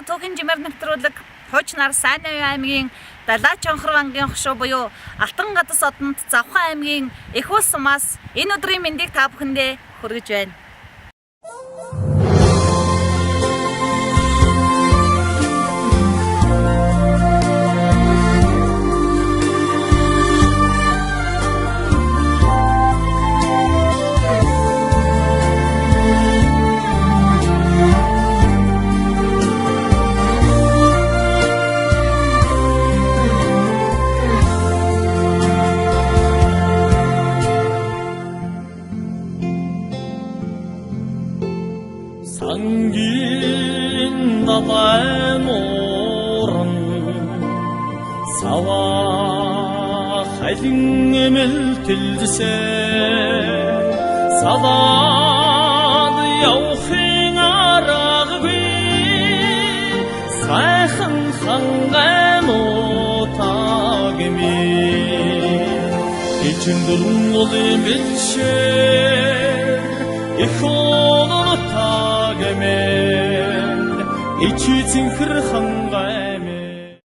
уу Түүхийн жимээр нэвтрүүлэг Хуучнар Сайн аймгийн Далай Чонхор вангийн хошуу буюу Алтан гадас одонд Завхан аймгийн Их уул сумаас энэ өдрийн мэндийг та бүхэндээ хүргэж байна. Сангийн далай нууран саваа халин эмэлтэлсэн салаад явахын аргагүй сайхан хангай нутаг минь Ичин дөрвөн улын бэлшээр их нутаг минь Ичи цэнхэр хангай минь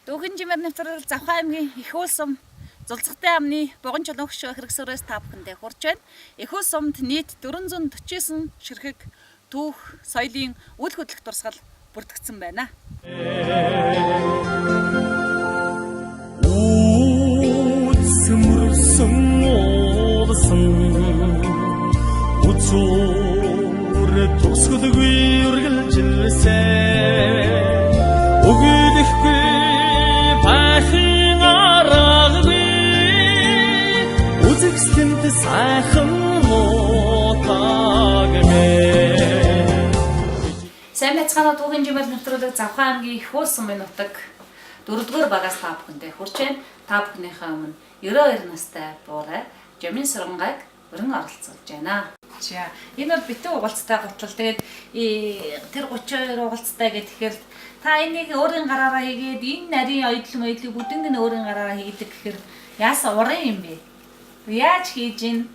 Түүхийн жимээр нэвтрүүлэг Завхан аймгийн Их уул сум Зулцгатай амны Буган чулуун хөшөө хэрэгсүүрээс та бүхэндээ хүрч байна. Их уул сумд нийт 449 ширхэг түүх соёлын үл хөдлөх дурсгал бүртгэгдсэн байна. Үтсмөрсөн уулсан Үцүр төгсгөлгүй үргэлжилсэн Өгөлөхгүй байхын аргагүй Үзэгсэлэнд сайхан нутаг минь Сайн байцгаана уу Түүхийн жимээр нэвтрүүлэг Завхан аймгийн Их уул сумын нутаг дөрөвдүгээр багаас та бүхэндээ хүрч байна. Та бүхнийхээ өмнө 92 настай буурай Жамин Сурангайг өрн оролцуулж байна. За энэ бол битүү угалцтай гутал. Тэгээд тэр 32 угалцтай гэхээр та энийг өөрийн гараараа хийгээд энэ нарийн оёдлон моёдлыг бүдэнг нь өөрийн гараараа хийдэг гэхээр яасан уран юм бэ? Яаж хийж ийн?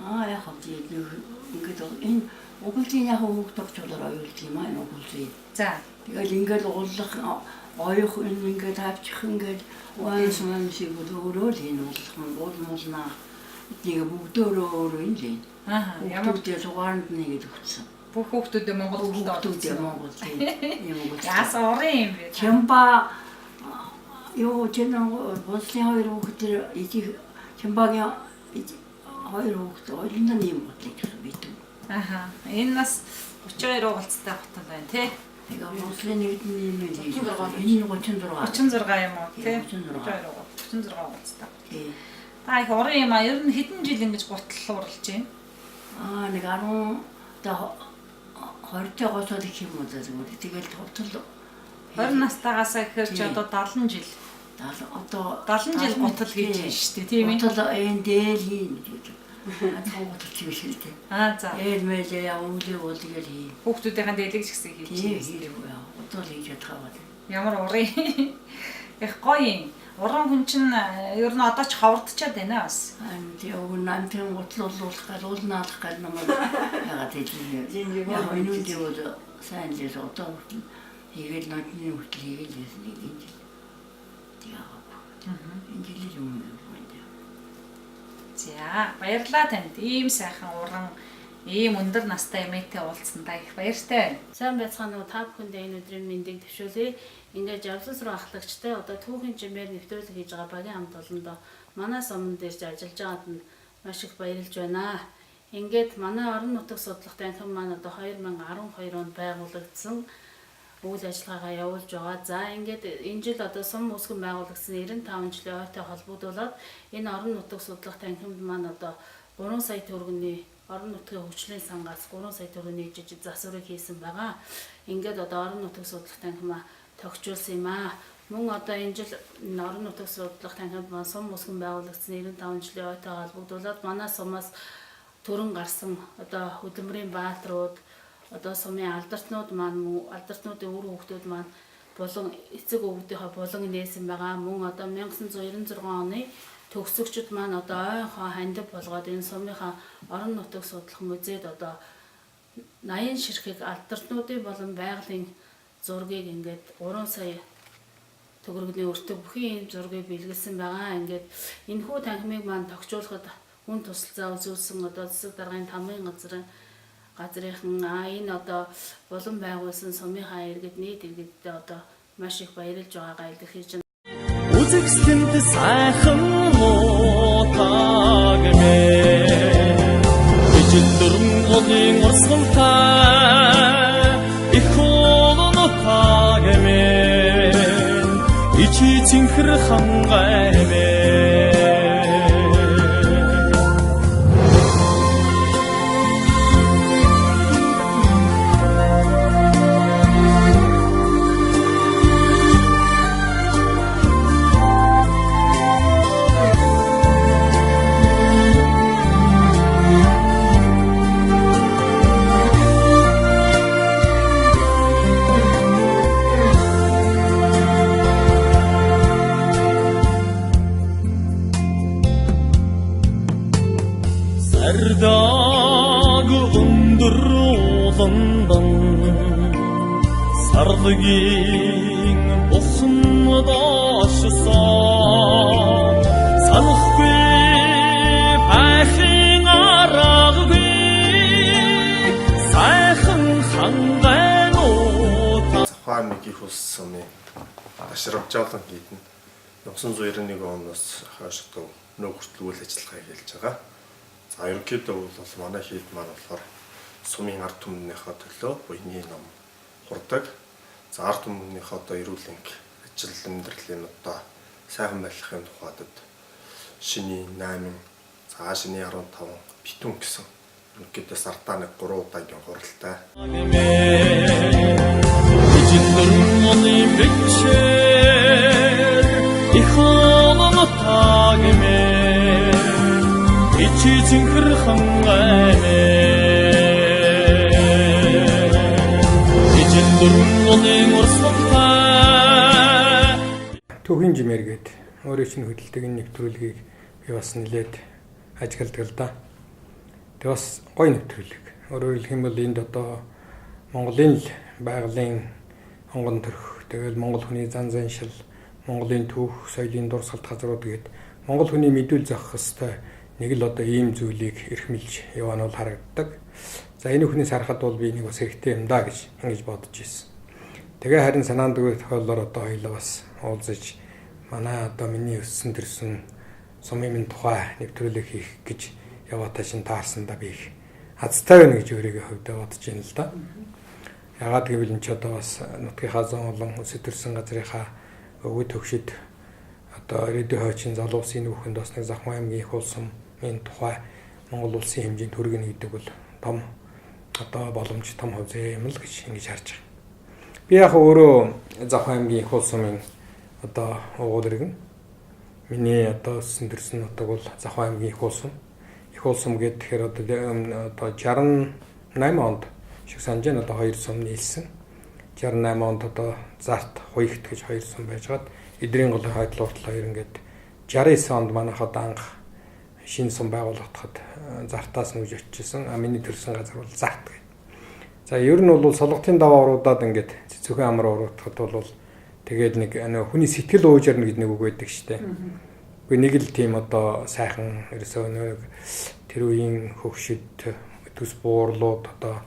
Аа яг хав тийм ингээд энэ угалзын яг хүүхд тогтчлоор оюулдаг юм аа энэ угалзын. За Тэгэл ингээд угаллах оёх энэ ингээд авчих ингээд уанс уанс шиг өөрөө л энэ угаллах нь уулмуулнаа. Эднийг бүгдөөрөө өөрөө энэ л энэ. Аа ямар Хүүхдүүдээ сугаанд нэгэд өгсөн. бүх хүүхдүүдээ Монгол хэлтэй Хүүхдүүдээ оролцсон. Монгол тийм юм угалсан. Яасан уран юм бэ? Чамба юу чинь бослын хоёр хүүхэд тэр ижиг Чамбагийн хоёр хүүхэд ойлонд нь юм бодлоо гэсэн бид. Аха. Энэ нас 32 угалцтай хотол байна тий. Тэгээ бослын нэгд нь юм хийж. Энэ нь 36. 36 юм уу тий? 36. 32 угал. 36 угалцтай. Тий. Та их уран юм а. Ер нь хэдэн жил ингэж гутал уралж байна? Аа нэг 10 одоо 20 гоцоод их юм уу зүгээр. Тэгэл товтол 20 настайгаасаа гэхээр чи одоо 70 жил. одоо 70 жил гутал хийж байна шүү дээ, тийм ээ? Гутал энэ дээл хийн гэж. Хацхан гутал чиг шиг дээ. Аа за. Ээл мэлээ яа үүлээ бол тэгэл хийн. Хүүхдүүдийн дээлэг ч гэсэн хийж Тийм байна. хийх яа. Одоо л хийж чадхаа бол. Ямар уран юм. Их гоё юм. Уран хүн чинь ер нь одоо ч ховордчоод байна бас. Ам тий уг намтын гутал улуулах гал уулнаалах гал намайг яагаад хэлнэ. Яг энэ үнд бол сайн л одоо хүртэл хийгээл нодны хүртэл хийгээл байсан нэг энэ жил. Тэгээ. Энэ жил юм юм байна. За баярлалаа танд. Ийм сайхан уран, ийм өндөр настай эмээтэй уулзсандаа их баяртай байна. Сайн байцгаана уу, та бүхэндээ энэ өдрийн мэндийг төвшүүлье. Ингээд Жавлас руу ахлагчтай одоо түүхийн жимээр нэвтрүүлэг хийж байгаа багийн хамт олондоо манай суман дээр ч ажиллаж байгаад нь маш их баярлж байна. Ингээд манай орон нутаг судлах танхим маань одоо 2012 онд байгуулагдсан үйл ажиллагаагаа явуулж байгаа. За ингээд энэ жил одоо сум үүсгэн байгуулагдсан 95 жилийн ойтой холбогдуулаад энэ орон нутаг судлах танхимд маань одоо 3 сая төгрөгийн орон нутгийн хөгжлийн сангаас 3 сая төгрөгийн жижиг засварыг хийсэн байгаа. Ингээд одоо орон нутаг судлах танхимаа тохижуулсан юм аа. Мөн одоо энэ жил энэ орон нутаг судлах танхимд маань сум үүсгэн байгуулагдсан 95 жилийн ойтой холбогдуулаад манай сумаас төрөн гарсан одоо хөдөлмөрийн бааtruуд одоо сумын алдартнууд маань мөн алдартнуудын үр хүүхдүүд маань булан эцэг өвгдийнхөө булан нээсэн байгаа. Мөн одоо 1996 оны төгсөгчд маань одоо ойнхоо хандив болгоод энэ сумынхаа орон нутаг судлах музейд одоо 80 ширхэг алдартнуудын болон байгалийн зургийг ингээд 3 сая төгрөгний өртөг бүхий ийм зургийг бэлгэлсэн байгаа. Ингээд энэхүү танхимыг маань тохижуулахад хүн тусалцаа үзүүлсэн одоо засаг даргын тамгын газрынхан энэ одоо булан байгуулсан сумынхаа иргэд нийт иргэддээ одоо маш их баярлж байгаагаа илэрхийлж байна. Үзэгсэлэнд сайхан нутаг минь. Ижил дөрвөн голын урсгалтай их уул нутаг минь. Ичи цэнхэр хангай минь. Сардаг өндөр ууландан сарлагийн бухан доошсон санахгүй байхын аргагүй сайхан хангайнууд. Завхаа аймаг их улс сумын Дашрамжаалан хийдэн 1991 оноос хойш одоо өнөө хүртэл үйл ажиллагаа хийлж байгаа. За ерөнхийдөө бол манай хийд маань болохоор сумын ард түмнийхээ төлөө буйны ном хурдаг. За ард түмнийхээ одоо эрүүл энх ажил амьдралын одоо сайхан байхын тухайд шиний 8, за шиний 15 битүүн гэсэн ерөнхийдөө сардаа нэг 3 удаагийн хуралтай. Ижил дөрвөн оны бэчээр их уул нутаг минь. Ичи цэнхэр хангай минь. Ижил дөрвөн оны урсгалтай. Түүхийн жимээр гээд өөрийн чинь хөдөлдөг энэ нэвтрүүлгийг би бас нэлээд ажигладаг л да. Тэг бас гоё нэвтрүүлэг. Өөрөөр хэлэх юм бол энд одоо Монголын л байгалийн онгон төрх, тэгэл Монгол хүний зан заншил, Монголын түүх, соёлын дурсгалт газрууд гээд Монгол хүний мэдүүл зохих ёстой нэг л одоо ийм зүйлийг эрхмэлж яваа нь бол харагддаг. За энэ бүхнээс харахад бол би нэг бас хэрэгтэй юм да гэж ингэж бодож ирсэн. Тэгээ харин санаанд өгөх тохиолдолд одоо хоёлоо бас уулзаж манай одоо миний өссөн төрсөн сумын минь тухай нэвтрүүлэг хийх гэж яваатай шин таарсан да би их азтай байна гэж өөрийгөө хувьдаа бодож байна л да. Ягаад гэвэл энэ ч одоо бас нутгийнхаа зон олон өсөж төрсөн газрынхаа өвөг төгшөд одоо ирээдүйн хойчин залуу улсын нүүхэнд бас нэг Завхан аймгийн их улс сумын тухай Монгол улсын хэмжээнд хүргэнэ гэдэг бол том одоо боломж том хувьцаа юм л гэж ингэж харж байгаа. Би яг өөрөө Завхан аймгийн их улс сумын одоо угуул иргэн. Миний одоо өссөн төрсөн нутаг бол Завхан аймгийн их улс сум. Их улс сум гэдэг тэгэхээр одоо 68 онд шиг санаж байна одоо хоёр сум нийлсэн. 68 онд одоо Зарт Хуйгт гэж хоёр сум байжгаад эдрийн голын хойдол уртл хоёр ингээд 69 онд манайх одоо анх шинэ сум байгуулагдахад Зартаас нүж очижсэн. А миний төрсэн газар бол Зарт гэдэг. За ер нь бол солготын даваа уруудаад ингээд цэцүүхэн амар уруудахад бол тэгээд нэг хүний сэтгэл уужарна гэдэг нэг үг байдаг штэ. Үгүй нэг л тийм одоо сайхан ерөөсөө нэг тэр үеийн хөгшөд төс буурлууд одоо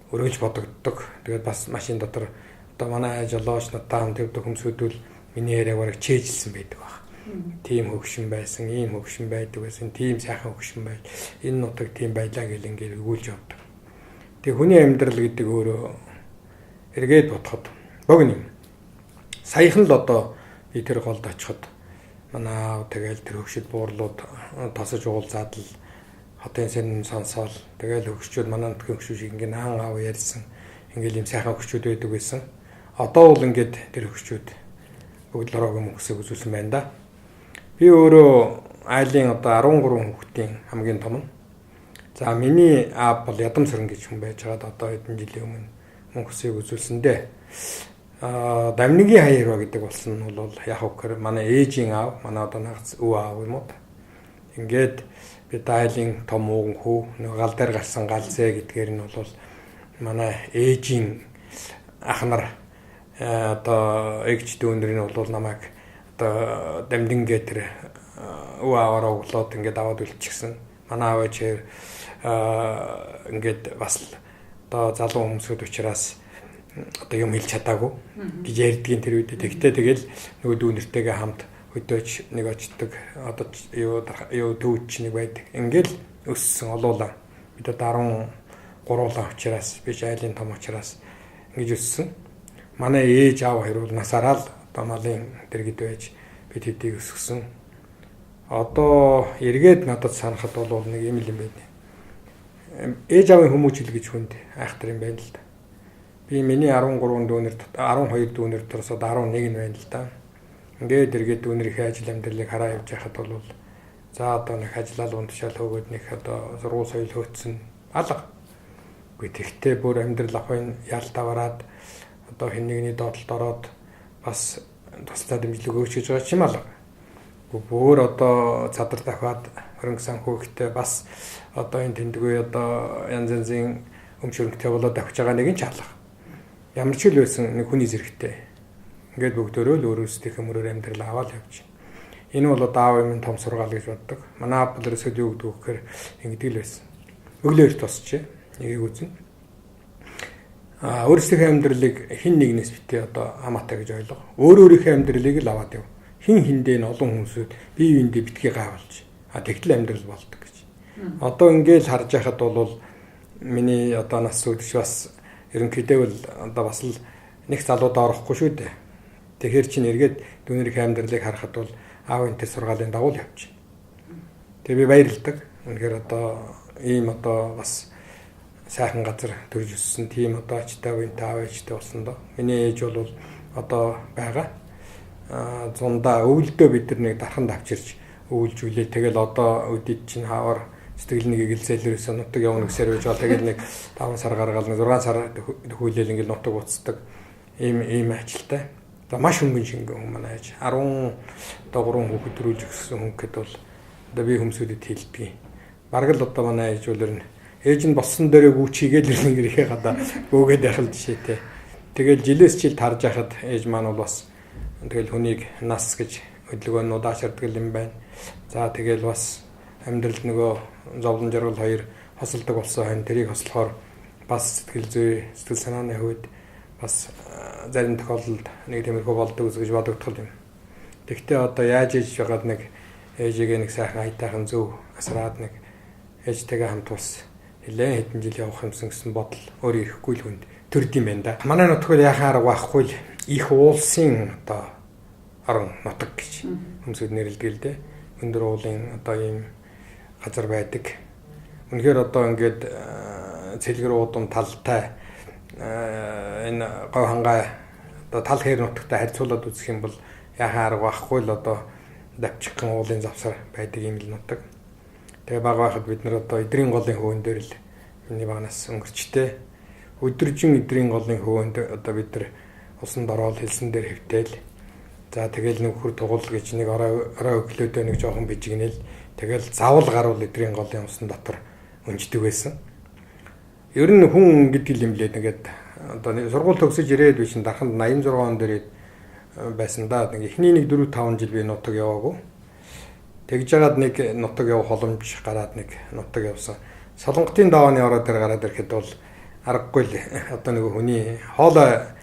өргөж бодогддог. Тэгээд бас машин дотор одоо манай жолооч надтай хамт явдаг хүмүүсүүд миний яриаг бараг чэйжилсэн байдаг баг. Тийм хөгшин байсан, ийм хөгшин байдаг байсан, тийм сайхан хөгшин байж, энэ нутаг тийм байлаа гэл ингээд өгүүлж явдаг. Тэг хүний амьдрал гэдэг өөрөө эргээд бодоход богино юм. Саяхан л одоо би тэр голд очиход манай аав тэгэл тэр хөгшөд буурлууд тосож уулзаад л хотын сэн сонсоол тэгэл хөгшчүүд манай нутгийн хөгшүүд шиг ингээд наан аав ярьсан ингээл юм сайхан хөгшчүүд байдаг байсан. Одоо бол ингээд тэр хөгшчүүд бүгд л ороогүй мөнхсөг үзүүлсэн байна да. Би өөрөө айлын одоо 13 хүүхдийн хамгийн том нь. За миний аав бол Ядам сөрөн гэж хүн байж байгаад одоо хэдэн жилийн өмнө мөнхсөг үзүүлсэн дээ. Дамнигийн хаярва гэдэг болсон нь бол яг үгээр манай ээжийн аав, манай одоо нагац өвөө аав юм уу. Ингээд би дайлын том ууган хүү нэг гал дээр гарсан галзээ гэдгээр нь бол манай ээжийн ах нар Одоо эгч дүүнэр нь бол намайг одоо дамдингээ тэр өв ааваараа өглөөд ингээд аваад үлдчихсэн. Манай аав ээж ингээд бас л одоо залуу хүмүүсүүд учраас одоо юм хэлж чадаагүй гэж ярьдгийн тэр үед. Тэгтээ тэгэл нөгөө дүүнэртэйгээ хамт хөдөөж нэг очдөг, одоо юу төвч нэг байдаг. Ингээл өссөн олуулаа. Бид одоо 13 учраас, би айлын том учраас ингэж өссөн. Манай ээж аав хоёр бол насаараа л одоо малын дэргэд байж бид хэдийг өсгсөн. Одоо эргээд надад санахад бол нэг юм л юм байна. Ээж аавын хүмүүжил гэж хүнд айхтар юм байна л да. Би миний 13 дүүнэр 12 дүүнэр дотроос одоо 11 нь байна л да. Ингээд эргээд дүүнэрийнхээ ажил амьдралыг хараа явж байхад бол за одоо нэг ажиллал унтшаал хөөгөөд нэг одоо сургууль соёл хөөцсөн алга. Үгүй тэгтээ бүр амьдрал ахын ялт аваад одоо хэн нэгний доотлолд ороод бас туслаа дэмжлэг өгч гэж байгаа юм алга. Үгүй бүр одоо цадар дахиад хөрөнгө санхүүгтэй бас одоо энэ тэндгүй одоо янз янзын өмч хөрөнгөтэй болоод авч байгаа нэг нь ч алга. Ямар ч л байсан нэг хүний зэрэгтэй. Ингээд бүгдөө л өөрөөсдийнхээ мөрөөр амьдрал аваад явж. Энэ бол одоо аав юм том сургаал гэж боддог. Манай аав бол ерөөсөө юу гэдэг вэ гэхээр ингэдэг л байсан. Өглөө эрт босчээ. Нэгийг үзнэ. Өөрсдийнхээ амьдралыг хин нэгнээс битгий одоо хамаатай гэж ойлго. Өөр өөрийнхөө амьдралыг л аваад яв. Хин хиндээ нь олон хүмүүсүүд бие биендээ битгий гайвалж. Тэгтэл амьдрал болдог гэж. Одоо ингээд харж байхад бол миний одоо нас үүдч бас ерөнхийдөө бол одоо бас л нэг залуудаа орохгүй шүү дээ. Тэгэхээр чинь эргээд дүүнэрийн амьдралыг харахад бол аав энэ тэр сургаалын дагуу л явж байна. Тэгээ би баярлалдаг. Үнэхээр одоо ийм одоо бас сайхан газар төрж өссөн тийм одоо ачтай үеийн аав ээжтэй болсон доо. Миний ээж бол одоо байгаа. Зундаа өвөлдөө бид нар нэг дарханд авчирч өвлжүүлээ. Тэгэл одоо өдөд чинь хавар сэтгэл нэг эгэлзээлэрээс нутаг явна гэсээр байж байгаа. Тэгэл нэг 5 сар гаргаал нэг 6 сар төхүүлээл ингээл нутаг уцдаг ийм ажилтай. Одоо маш хөнгөн шингэн хүн манай ээж 13 хүүхэд төрүүлж өгсөн хүн гэхэд бол одоо би хүмүүсүүдэд хэлдэг. Бараг л одоо манай ээж бол ер нь ээж нь болсон дээрээ гүчигээл ирнэ гэрхээ гадаа гөөгээд явах л жишээтэй. Тэгэл жилээс жил тарж яхад ээж маань бол бас тэгэл хүнийг нас гэж хөдөлгөөн удаашрдаг юм байна. За тэгэл бас амьдралд нөгөө зовлон жаргал хоёр хосолдог болсон хань тэрийг хослохоор бас сэтгэл зүй, сэтгэл санааны хувьд бас зарим тохиолдолд нэг тиймэрхүү болдог гэж бодогдох юм. Тэгтээ одоо яаж ээж байгаад нэг ээжигээ нэг сайхан аятайхан зөв асраад нэг ээжтэйгээ хамт бас нэлээд хэдэн жил явах юмсан гэсэн бодол өөр ирэхгүй л хүнд төрд юм байна да. Манай нутгаар яхаа арга байхгүй л их уулсын одоо орон нутаг гэж хүмүүсүүд нэрлэдэг л дээ. Өндөр уулын одоо ийм газар байдаг. Үнэхээр одоо ингээд цэлгэр уудам талтай энэ говь хангай одоо тал хээр нутагтай харьцуулаад үзэх юм бол яхаа арга байхгүй л одоо давчиххан уулын завсар байдаг юм л нутаг. Тэгээ бага байхад бид нар одоо эдрийн голын хөвөн дээр л миний багнаас өнгөрчтэй. Өдөржин эдрийн голын хөвөнд одоо бид нар усан дороод хэлсэн дээр хэвтээл. За тэгэл нэг хөр тугал гэж нэг орой өглөөдөө нэг жоохон бижигнэл. Тэгэл завал гарвал эдрийн голын усан дотор өнждөг байсан. Ер нь хүн гэдэг юм лээ нэгэд одоо сургууль төгсөж ирээд би чинь дарханд 86 он дээр байсан да. Нэг эхний нэг 4 5 жил би нутаг яваагүй. Тэгж жагаад нэг нутаг явах боломж гараад нэг нутаг явсан. Солонготын давааны ороо дээр гараад ирэхэд бол аргагүй л одоо нөгөө хүний хоолой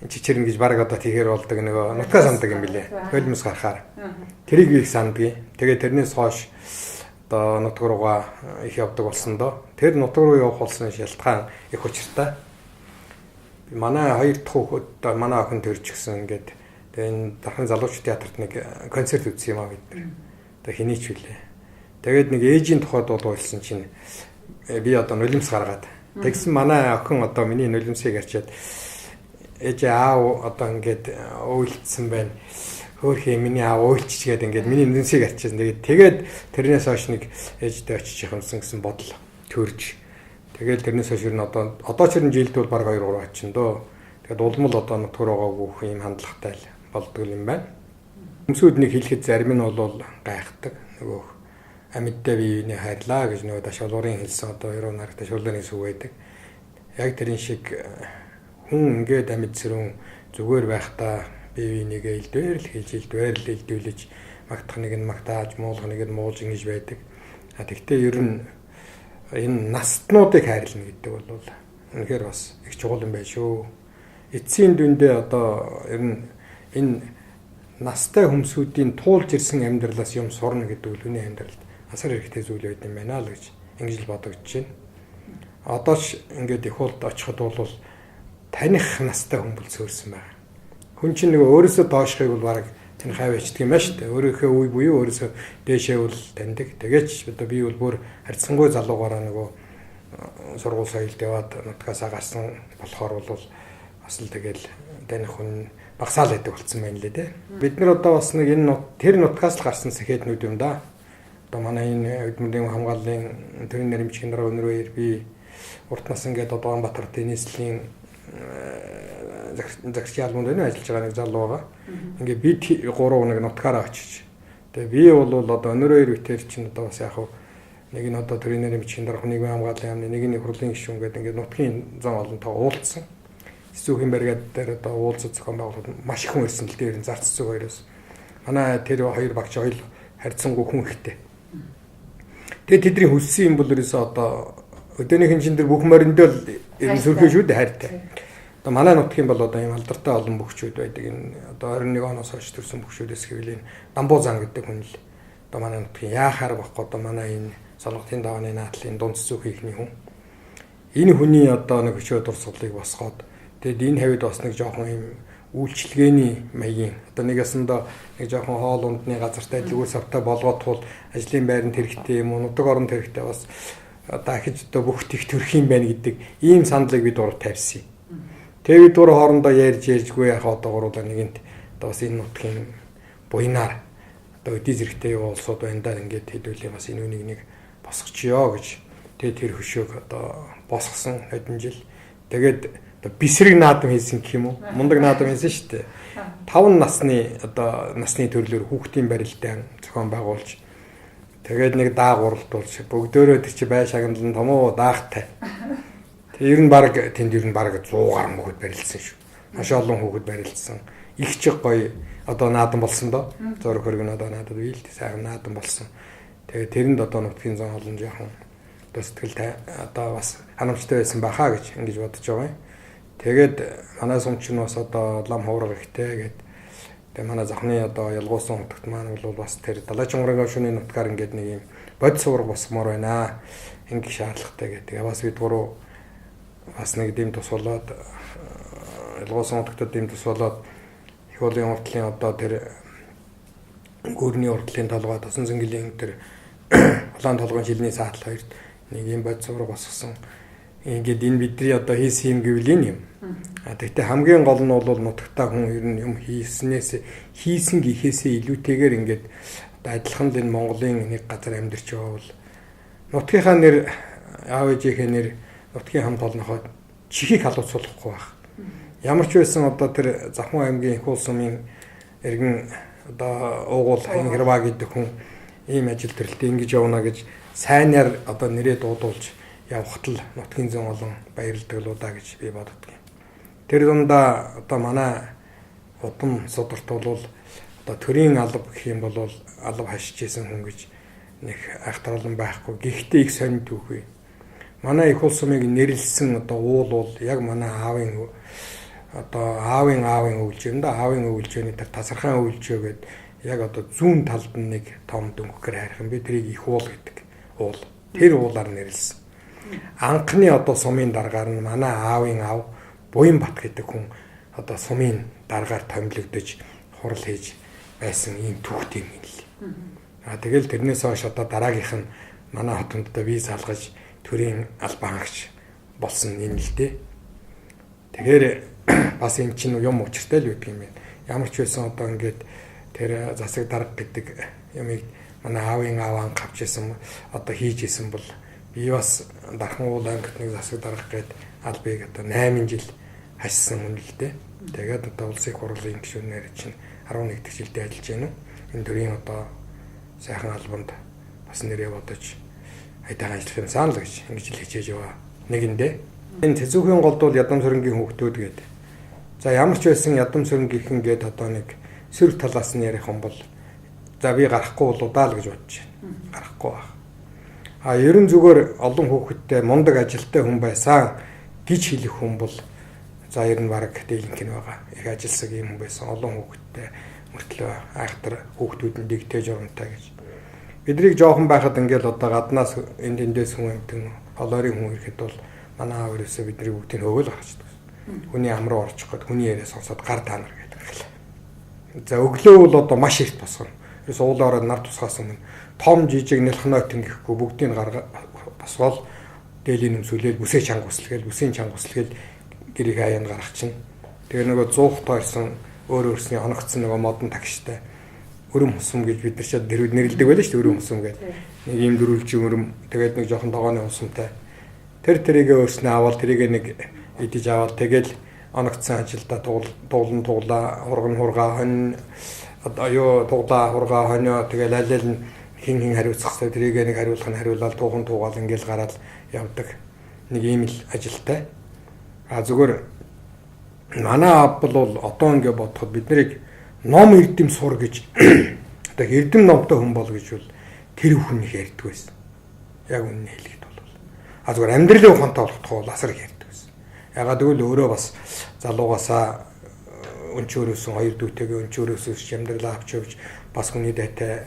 чичирнэ гэж бараг одоо тийхээр болдог нөгөө нутгаа сандаг юм билээ. Хөлмөс гарахаар. Тэрийг би их сандгийг. Тэгээ тэрнээс хойш одоо нутаг руугаа их явдаг болсон доо. Тэр нутаг руу явах болсон шалтгаан их учиртай. Манай хоёр дахь хүүхэд манай охин төрж гисэн ингээд тэгээ энэ дархан залуучууд театрт нэг концерт үзсэн юм а бид нар. Одоо хэний ч үлээ. Тэгээд нэг ээжийн тухайд дуулсан чинь би одоо нулимс гаргаад тэгсэн манай охин одоо миний нулимсыг арчаад ээж аав одоо ингээд уйлдсан байна. Хөөхий миний аав уйлчих гээд ингээд миний нулимсыг арчсан. Тэгээд тэрнээс хойш нэг ээжтэй очиж явсан гэсэн бодол төрж. Тэгээд тэрнээс хойш ер нь одоо ч ер нь жилд бол баг 2 3 очин дөө. Тэгээд улмал одоо нутгаар байгаагүй юм хандлагатай л болдог юм байна. Хүмүүсүүд нэг хэлэхэд зарим нь бол гайхдаг. Нөгөө амьдтай бие биений хайрлаа гэж нөгөө ташуулуурын хэлсэн одоо ерөө нараг ташуулуурын сүг байдаг. Яг тэрэн шиг хүн ингээд амьд сэрүүн зүгээр байхдаа бие бинийгээ элдвээр л хэлж элдвээр л элдвэлж магтах нэг нь магтааж, муулах нэг нь муулж ингэж байдаг. А тэгтээ ер нь энэ настнуудыг хайрлана гэдэг бол үнэхээр бас их чухал юм байна шүү. Эцсийн дүндээ одоо ер нь энэ настай хүмүүсүүдийн туулж ирсэн амьдралаас юм сурна гэдэг бол хүний амьдралд асар хэрэгтэй зүйл байд юм байна л гэж ингэж л бодогдож байна. Одоо ч ингээд их уулд очиход бол таних настай хүн бол цөөрсөн байна. Хүн чинь нэг өөрөөсөө доошхыг бол бараг таних аваачдаг юм байна шүү дээ. Өөрийнхөө үе буюу өөрөөсөө дээшээ бол таньдаг. Тэгээч одоо би бол бүр харьцангуй залуугаараа нөгөө сургууль соёлд яваад нутгаасаа гарсан болохоор бол бас л тэгэл таних хүн багасаал байдаг болсон байна лээ те. Бид нар одоо бас нэг энэ тэр нутгаас л гарсан сэхэднүүд юм да. Одоо манай энэ Өдмөдийн хамгааллын төрийн нэрмжийн дараа өнөр баяр би урт нас ингээд одоо Улаанбаатар теннислийн загсчийн албанд байна ажиллаж байгаа нэг залуу байгаа. Ингээд бид гурав нэг нутгаараа очиж. Тэгээ би бол одоо өнөр баяр битэр чинь одоо бас яг нэг нь одоо төрийн нэрмжийн дарга, нэг нь хамгааллын яамны, нэг нь хурлын гишүүн гэдэг ингээд нутгийн зам олонтойгоо уулзсан. Цэцүүхийн баригад дээр одоо уулзах зохион байгуулалт маш их хүн ирсэн л дээр зарц цэцүүх хоёроос. Манай тэр хоёр багч хоёул харьцангуй хүн ихтэй. Тэгээ тэдний хүссэн юм бол ерөөсөө одоо өдөөнийхэн чин дээр бүх мориндоо л ер нь сөрхөө шүү дээ хайртай. Одоо манай нутгийн бол одоо ийм алдартай олон бөхчүүд байдаг. Энэ одоо 21 оноос хойш төрсэн бөхчүүдээс гэвэл энэ Дамбуу зан гэдэг хүн л одоо манай нутгийн яахаар байхгүй одоо манай энэ Солонготын давааны наадлын дунд цэцүүхийн ихний хүн. Энэ хүний одоо нэг өчөө дурсгалыг босгоод тэгэд энэ хавьд бас нэг жоохон юм үйлчилгээний маягийн одоо нэг ясандаа нэг жоохон хоол ундны газартай дэлгүүр савтай болгоод тул ажлын байранд хэрэгтэй юм уу нутаг оронд хэрэгтэй бас дахиж одоо бүх тех төрөх юм байна гэдэг ийм саналыг бид урав тавьсан. Тэгээ бид гурав хоорондоо ярьж ярьжгүй яг одоо гурлаа нэгэнт одоо бас энэ нутгийн буйнаар одоо өдий зэрэгтэй улсууд байна да ингээд хэдүүлээ бас энэ үнийг нэг босгочихё гэж тэгээ тэр хөшөөг одоо босгосон хэдэн жил. Тэгээд одоо бисрэг наадам хийсэн гэх юм уу? Мундаг наадам хийсэн шүү дээ. 5 насны одоо насны төрлөөр хүүхдийн барилдаан зохион байгуулж тэгээд нэг дааг уралдуулж бүгдөөрөө тэр чи бай шагналан том уу даахтай. Тэг ер нь баг тэнд ер нь баг 100 гаруй хүүхэд барилдсан шүү. Маш олон хүүхэд барилдсан. Их ч гоё одоо наадам болсон доо. Зураг хөргөн одоо надад бий л сайхан наадам болсон. Тэгээд тэрэнд одоо нутгийн зан олон жоохон одоо сэтгэл одоо бас ханамжтай байсан баха гэж ингэж бодож байгаа юм. Тэгээд манай сум чинь бас одоо лам хувраг ихтэй гээд тэгээ манай захны одоо ялгуусан хутагт маань бол бас тэр Далайчангарын шүний нутгаар ингээд нэг юм бод суурга босгомоор байна. Ингэх шаардлагатай гээд тэгээ бас бид гурав бас нэг дэм тус болоод ялгуусан хутагтад дэм тус болоод их уулын уртлын одоо тэр гүрний уртлын толгой тосон зэнгэлийн тэр улаан толгойн шилний саатал хоёрт нэг юм бод суурга босгосон. Ингээд энэ бидний одоо хийсэн юм гэвэл энэ юм. А тэгтээ хамгийн гол нь бол нутагтаа хүн ер нь юм хийснээс хийсэн гэхээсээ илүүтэйгээр ингээд одоо адилхан л энэ Монголын нэг газар амьдарч байгаа бол нутгийнхаа нэр аав ээжийнхээ нэр нутгийн хамт олонхоо чихийг халууцуулахгүй байх. Ямар ч байсан одоо тэр Завхан аймгийн их уул сумын иргэн одоо уугуул Хинхэрва гэдэг хүн ийм ажил төрөлтөө ингэж явна гэж сайнаар одоо нэрээ дуудуулж явахт л нутгийн зөн олон баярладаг л удаа гэж би боддог юм. Тэр дундаа одоо манай удам сударт бол одоо төрийн алба гэх юм бол алба хашиж исэн хүн гэж нэг айхтарлан байхгүй. Гэхдээ их сонин түүхүй. Манай их улс сумыг нэрлсэн одоо уул бол яг манай аавын одоо аавын аавын өвлжөө юм да. Аавын өвлжөөний тэр тасархаан өвлжөө гээд яг одоо зүүн талд нь нэг том дөнгөкөр хайрхан би тэрийг их уул гэдэг уул. Тэр уулаар нэрлсэн. Анхны одоо сумын даргаар нь манай аавын аав Буянбат гэдэг хүн одоо сумын даргаар томилогдож хурал хийж байсан ийм түүхтэй юм л. А тэгэл тэрнээс хойш одоо дараагийнх нь манай хотонд одоо виз алгаж төрийн албан хаагч болсон юм л дээ. Тэгэхээр бас энэ чинь юм учиртай л байдаг юм байна. Ямар ч байсан одоо ингээд тэр засаг дарга гэдэг юмыг манай аавын аав анх авч исэн одоо хийж исэн бол би бас Дархан уул ангид нэг засаг дарга гээд албыг одоо 8 жил хашсан хүн л дээ. Тэгээд одоо улсын хурлын гишүүнээр чинь 11 дэх жилдээ ажиллаж байна. Энэ төрийн одоо сайхан албанд бас нэрээ бодож айтайхан ажиллах юм сан л гэж ингэж л хичээж яваа. Нэгэндээ. Энэ Цэцүүхийн голд бол Ядам сүрэнгийн хүүхдүүд гээд За ямар ч байсан ядам сөрөнгийнхэн гээд одоо нэг сөрөг талаас нь ярих юм бол за би гарахгүй бол удаа л гэж бодож байна. Гарахгүй байх. А ерөн зүгээр олон хүүхэдтэй мундаг ажилтай хүн байсан гэж хэлэх хүн бол за ер нь бараг дийлэнх нь байгаа. Их ажилсаг юм хүн байсан. Олон хүүхэдтэй мөртлөө айхтар хүүхдүүд нь дэгтэй журамтай гэж. Бидрийг жоохон байхад ингээл одоо гаднаас энд эндээс хүн амтэн олоорын хүн ирэхэд бол манай аав ерөөсөө бидний бүгдийг хөөгөл гарчдаг. Хүний ам руу орчих гээд хүний яриа сонсоод гар та нар гэдэг. За өглөө бол одоо маш эрт босгоно. Ерөөсөө уулаа ороод нар тусгаас өмнө том жижиг нэлхнойтон гэхгүй бүгдийг гарга босгоол дээлийн өмсүүлээл бүсээ чанга услгээл бүсийн чанга услгээл гэрийнхээ аяанд гаргах чинь. Тэгээ нөгөө 100 тойрсон өөр өөрсний оногцсон нөгөө модон тагштай өрөм хусам гэж бид нар ч тэр үед нэрлэдэг байлаа шүү дээ өрөм хусам гэдэг. Нэг ийм дөрвөлжин өрөм тэгээд нэг жоохон тогооны хусамтай. Тэр тэрийгэ өөрснөө аваад тэрийгэ нэг идэж аваад тэгэл оногцсон ажилдаа туулан туулаа хурган хургаа хонь одоо юу туглаа хургаа хонио тэгэл аль аль нь хин хин хариуцах хэрэгтэй тэрийгэ нэг хариулах нь хариулаад туухан туугаал ингээл гараад явдаг. Нэг ийм л ажилтай. А зүгээр манай аав бол одоо ингээ бодоход бид нарыг ном эрдэм сур гэж одоо эрдэм номтой хүн бол гэж бол тэр хүн их ярьдаг байсан. Яг үнэн хэлэхэд бол. А зүгээр амьдралын ухаантай болохдоо бол асар их ярьдаг байсан. Ягаад гэвэл өөрөө бас залуугаасаа өнчөөрөөсөн хоёр дүүтэйгээ өнчөөрөөс өсч амьдралаа авч явж бас хүний дайтай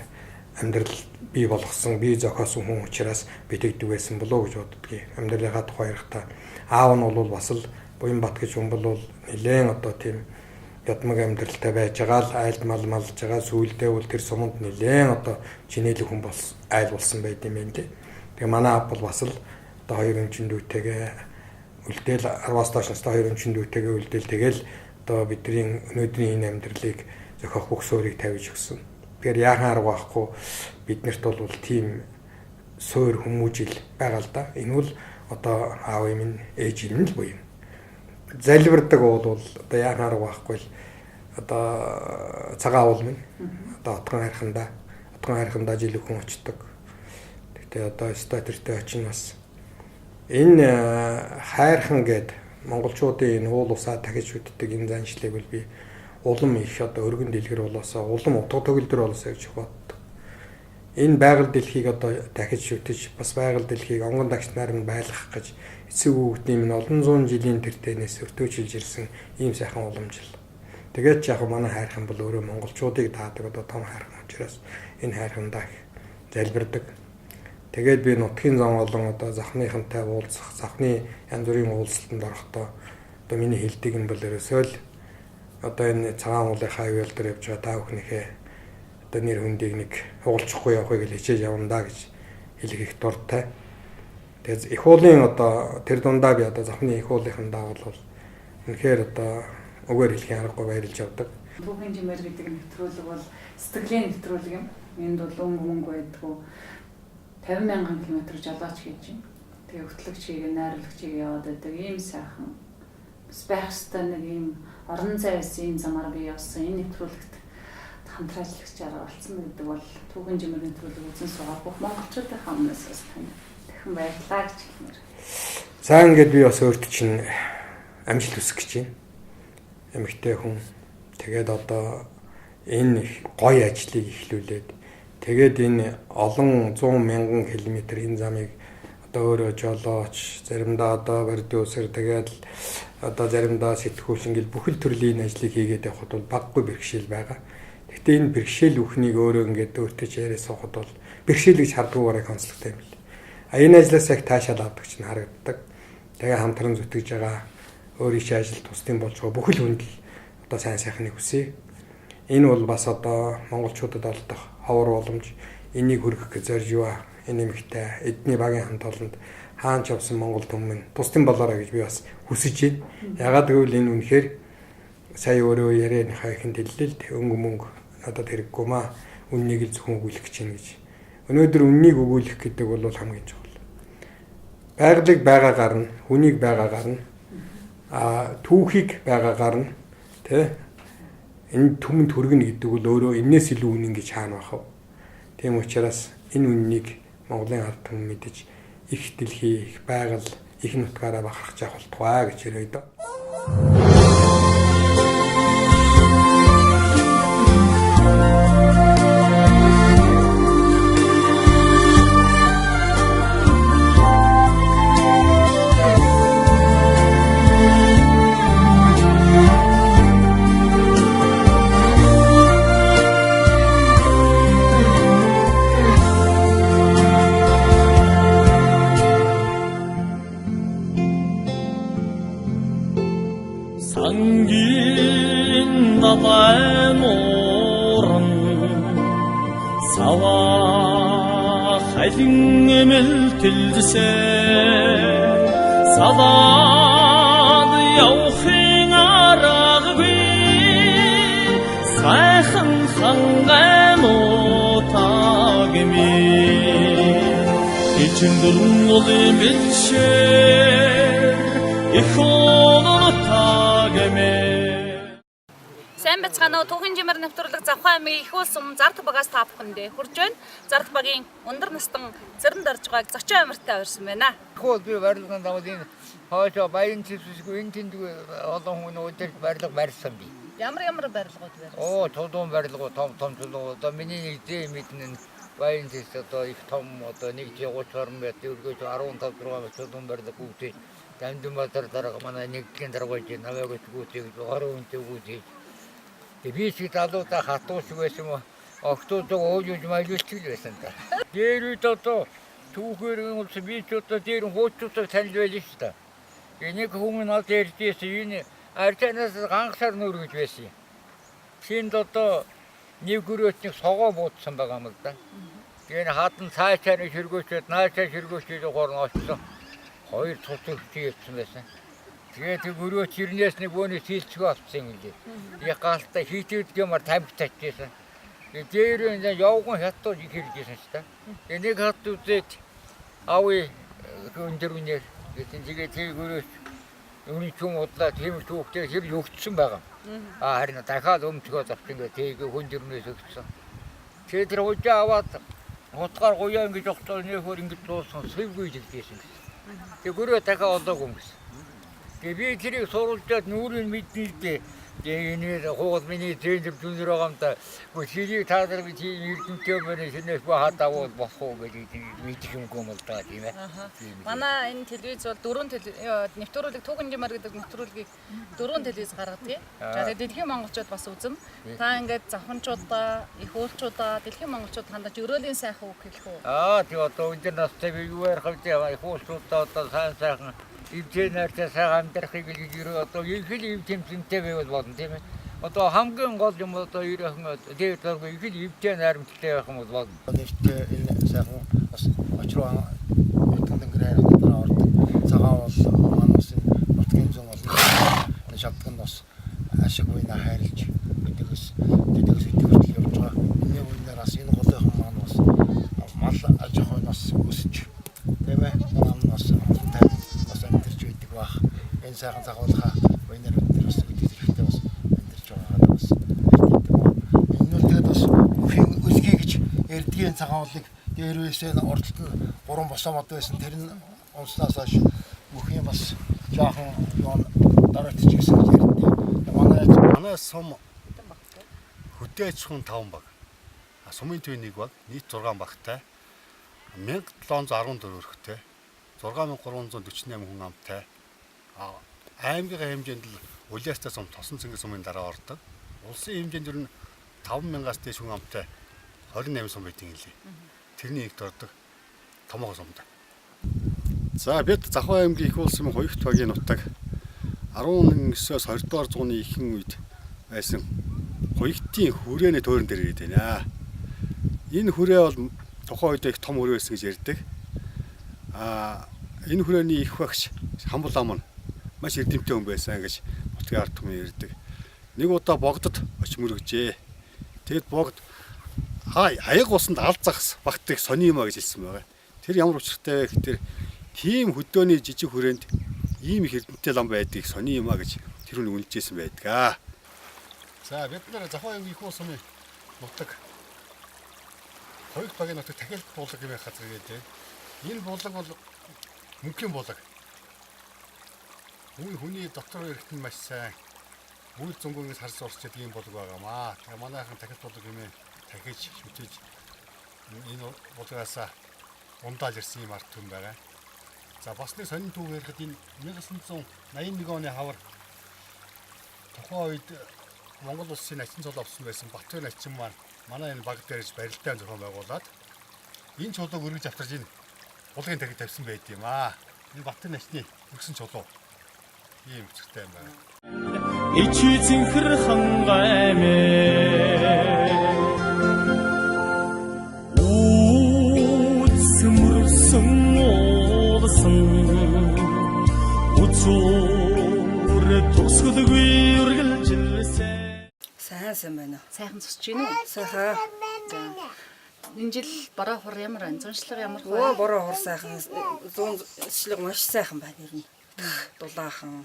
амьдрал бий болгосон, бий зохиосон хүн учраас би тэгдэг байсан болоо гэж боддгийг. Амьдралынхаа тухай ярихдаа аав нь бол бас л Буянбат гэж хүн бол нэлээд одоо тийм ядмаг амьдралтай байж байгаа л айлд мал малж байгаа сүүлдээ бол тэр суманд нэлээд одоо чинээлэг хүн болсон айл болсон байд юм байна лээ. Тэгээ манай аав бол бас л одоо хоёр өнчин дүүтэйгээ үлдээл 10-аас доош настай хоёр өнчин дүүтэйгээ үлдээл тэгэл одоо бидний өнөөдрийн энэ амьдралыг зохиох бүх суурийг тавьж өгсөн. Тэгэхээр яахан арга байхгүй биднэрт бол тийм суур хүмүүжил байгаа л да. Энэ бол одоо аав юм ээж юм л буюу. Залбирдаг бол одоо яахан арга байхгүй л одоо цагаан уул минь одоо отгон хайрхандаа жил хүн очдог. Тэгтээ одоо өстой тэртээ очин бас энэ хайрхан гээд монголчуудын энэ уул усаа дахиж үддэг энэ заншлыг бол би улам их одоо өргөн дэлгэр болоосоо улам утга төгөлдөр болоосоо гэж боддог. Энэ байгаль дэлхийг одоо дахиж шүтэж бас байгаль дэлхийг онгон дагч нар нь байлгах гэж эцэг хүүхдийн минь олон зуун жилийн тэртэнээс өртөөчилж ирсэн ийм сайхан уламжил. Тэгээд ч яг манай хайрхан бол өөрөө монголчуудыг таадаг одоо том хайрхан учраас энэ хайрхандаа их залбирдаг. Тэгээд би нутгийн зам олон одоо захныхантай уулзах, захны янз бүрийн уулзалтанд орохдоо одоо миний хэлдэг нь бол ерөөсөө л одоо энэ цагаан уулынхаа аюул дээр явж байгаа та бүхнийхээ одоо нэр хүндийг нэг хугалчихгүй явахыг л хичээж явна да гэж хэлэх их дуртай. Тэгээд их уулын одоо тэр дундаа би одоо захны их уулынхандаа бол үнэхээр одоо үгээр хэлхийн аргагүй баярлж явдаг. Түүхийн жимээр гэдэг нэвтрүүлэг бол сэтгэлийн нэвтрүүлэг юм. Энд бол өнгө мөнгө байдгүй. 50 мянган километр жолооч хийж байна. Тэгээ хөтлөгч хийгээ, найруулагч хийгээ яваад байдаг. Ийм сайхан бас байх ёстой нэг ийм орон зай байсан ийм замаар би явсан. Энэ нэвтрүүлэгт хамтран ажиллагчаар оролцсон гэдэг бол түүхэн жимээр нэвтрүүлэг үзэн суугаа бүх монголчуудынхаа өмнөөс бас тань дахин баярлалаа гэж хэлмээр. За ингээд би бас өөрт чинь амжилт хүсэх гэж байна. Эмэгтэй хүн тэгээд одоо энэ их гоё ажлыг эхлүүлээд тэгээд энэ олон 100 мянган километр энэ замыг одоо өөрөө жолооч, заримдаа одоо продюсер тэгээд одоо заримдаа сэтгүүлч ингээл бүхэл төрлийн ажлыг хийгээд явхад бол баггүй бэрхшээл байгаа. Гэхдээ энэ бэрхшээл бүхнийг өөрөө ингээд өөртөө ч яриа суухад бол бэрхшээл гэж хардгуугаараа онцлогтой юм бэл. А энэ ажлаас их таашаал авдаг чинь харагддаг. Тэгээ хамтран зүтгэж байгаа өөрийн чинь ажил тусдын болж байгаа бүхэл хүнд л одоо сайн сайхныг хүсье. Энэ бол бас одоо монголчуудад олдох ховор боломж энийг хүргэх гэж зорж юа энэ нэмэгтэй эдний багийн хамт олонд хаан ч явсан монгол түмэн тусдын болоорой гэж би бас хүсэж байна. Ягаад гэвэл энэ үнэхээр сая өөрөө ярианыхаа ихэнд хэллээ л дээ. Өнгө мөнгө надад хэрэггүй маа. Үннийг л зөвхөн өгүүлэх гэж байна гэж. Өнөөдөр үннийг өгүүлэх гэдэг бол хамгийн чухал. Байгалыг байгаагаар нь, хүнийг байгаагаар нь, түүхийг байгаагаар нь тэ энэ түмэнд хүргэнэ гэдэг бол өөрөө энээс илүү үнэн гэж хаана байх вэ? Тийм учраас энэ үннийг Монголын ард түмэн мэдэж их дэлхий, их байгаль, их нутгаараа бахархаж явах болтугай гэж хэлье дөө. Саваа халин эмэлтэлсэ Салаад явахын аргагүй сайхан хангай нутаг минь 44 уулын бэлчээр их нутаг минь. Сайн байцгаана уу? Түүхийн жимээр нэвтрүүлэг Завхан аймгийн их уул сум Зард багаас та бүхэндээ хүрж байна. Зард багийн өндөр настан цэрэн доржгойг зочин амартай урьсан байна. Хол би барилгын давал энэ хоошоо баян цэвсгүй энэ тэнд олон хүн өдөр барилга барьсан би. Ямар ямар барилгууд барьсан? Оо, чулуун барилга, том том чулуун. Одоо миний нэг зээ мэднэ нь баян цэвс одоо их том одоо нэг 30 гаруй метр өргөж 15 6 чулуун барилга үүсэж Дамдинбаатар дарга манай нэгдлийн дарга байж намайг гүйцээж 20 хүнтэй гүйцээж. Би ч залуудаа хатуу шиг байсан юм. Октоодоо ууж ууж маялуулчих л байсан та. Дээр үед одоо түүхээр улс би ч одоо дээр хуучуудыг танил байлаа шүү дээ. Энийг хүмүүс над ярьж байсан энэ арчаанаас гангасаар нүүр гэж байсан юм. Тэнд одоо нэг гөрөөт нэг согоо буудсан байгаа юм л да. Тэгээ хадан цаашаа нэг ширгөөчөөд наашаа ширгөөчөөд горн очсон. Хоёр цус өгч явсан байсан. Тэгээд тэр гөрөөч ирнээс нэг бөөний сэлцгөө авсан юм лээ. Яг гаалтай хийтүүд гэмээр тамхи татчихсан. Тэгээ дээр энэ явган хятад их хэрэгжсэн шүү дээ. Тэгээ нэг хат үзээд авъя өндөр үнээр гэсэн тэгээ тэр гөрөөч өмнө чүм удлаа тийм түүхтэй тэр өгцсөн байгаа. А харин дахиад өмчгөө авчин гэ тэгээ хүн дөрнөөс өгцсөн. Тэгээ тэр хужаа аваад хутгаар гуяа ингэж огцоо нөхөр ингэж дуусан сэвгүй хэлжсэн гэсэн. Тэгээ гөрөө дахиад олоогүй юм гэсэн. Тэгээ би тэрийг сурвалжаад нүрийг мэднэ л дээ. Тэгээ энэ хугал миний зэн зүнэр байгаа юм да. Гэхдээ тэрийг та нар би тийм эрдэмтэй байна шинээс бо хадаа бол болох уу гэж мэдэх юмгүй юм л да тийм ээ. Манай энэ телевиз бол дөрвөн нэвтрүүлэг түүхэн жимээр гэдэг нэвтрүүлгийг дөрвөн телевиз гаргадаг. За тэгээд дэлхийн монголчууд бас үзэн. Та ингээд завханчуудаа, их уулчуудаа, дэлхийн монголчууд хандаж өрөөлийн сайхан үг хэлэх үү? Аа тий одоо өндөр настай би юу ярих вэ? Их уулчуудаа одоо сайн сайхан эвтэй нартай сайхан амьдрахыг л гэж өрөө одоо их л эв тэмцэнтэй байвал болно тийм ээ. Одоо хамгийн гол юм одоо ерөөхөн дээр дөрөв их л эвтэй найрамдалтай байх юм бол болно. Нэртэй энэ сайхан бас очроо нутгийн тэнгэр хайрхан дараа ордог. Цагаан бол манай улсын нутгийн зүүн олон шавдаг нь бас ашиг уйна хайрлж өдөгөөс тэдгээс өдөг хүртэл явж байгаа. Энэ үеэр бас энэ голынхан маань бас мал аж ахуй нь бас өсөж тийм ээ. Нам нь бас олон тайван бас амьдарч байдаг бах. Энэ сайхан цагуулхаа уйнаар бид нар бас өдөг хэрэгтэй бас амьдарч байгаагаа бас ярьдаг. Энэ нь тэгээд бас бүхийн өлгий гэж эрдгийн цагаан уулыг дээрээсээ урдталт нь гурван босоо мод байсан. Тэр нь унснаас хойш бүхийн бас жаахан юу дараатч гэсэн гэж ярьдیں۔ Манай Манай сум хөдөө аж ахуйн 5 баг. Сумын төв 1 баг, нийт 6 багтай. 1714 өрхтэй. 6348 хүн амтай. Аймгийн хэмжээнд л Улиастай сум Тосон цэнгэл сумын дараа ордог. Улсын хэмжээнд ер нь 5000-аас дээш хүн амтай 28 сум байдаг юм лээ. Тэрний нэгт ордог томоохон сумтай. За бид Завхан аймгийн их улсын хоёрт багийн нутаг 19-оос 20 дугаар зууны ихэнх үед байсан Хуягтын хүрээний тойрон дээр ирээд байна. Энэ хүрээ бол тухайн үед их том хүрээ байсан гэж ярьдаг. Энэ хүрээний их багш Хамбал ам нь маш эрдэмтэн хүн байсан гэж нутгийн ард түмэн ярьдаг. Нэг удаа богдод очиж мөрөгжээ. Тэгэд богд аяг усанд ал загас багтдаг сони юм а гэж хэлсэн байгаа. Тэр ямар учиртай вэ гэхээр тийм хөдөөний жижиг хүрээнд ийм их эрдэмтэн лам байдгийг сони юм а гэж тэр хүн үнэлжсэн байдаг. За бид нар Завхан аймгийн их улсын нутаг хоёрт багийн нутаг Тахилт буулга гэмээр газар гэдэг. Энэ буулга бол мөнхийн буулга. Хүний дотор эргэтэн маш сайн. Үйл зөнгөнгөөс харж урсч яадаг юм буулга байгаамаа. Тэгээ манайхан Тахилт буулга гэмээр тахиж шүтэж энэ буулгаасаа ундаал ирсэн юм ард түмэн байгаа. За бас нэг сонин түүх ярихад энэ 1981 оны хавар тухайн үед Монгол улсын начин цол авсан байсан Батбаяр начин маань манай энэ баг дээр барилдаан зохион байгуулад энэ чулууг өргөж автарч энэ булгын тариг тавьсан байд юм аа. Энэ Батбаяр начны өргөсөн чулуу ийм учиртай юм байна. Ичи цэнхэр хангай минь. Сүр төгсгөлгүй үргэлжилсэн. Сайн сайн байна. Сайхан цусч гин үү? Сайхан. Энэ жил бороо хур ямар байна? Зуншлага ямар Өө вэ? бороо хур сайхан. Зуншлага маш сайхан байна ер нь. Дулаахан.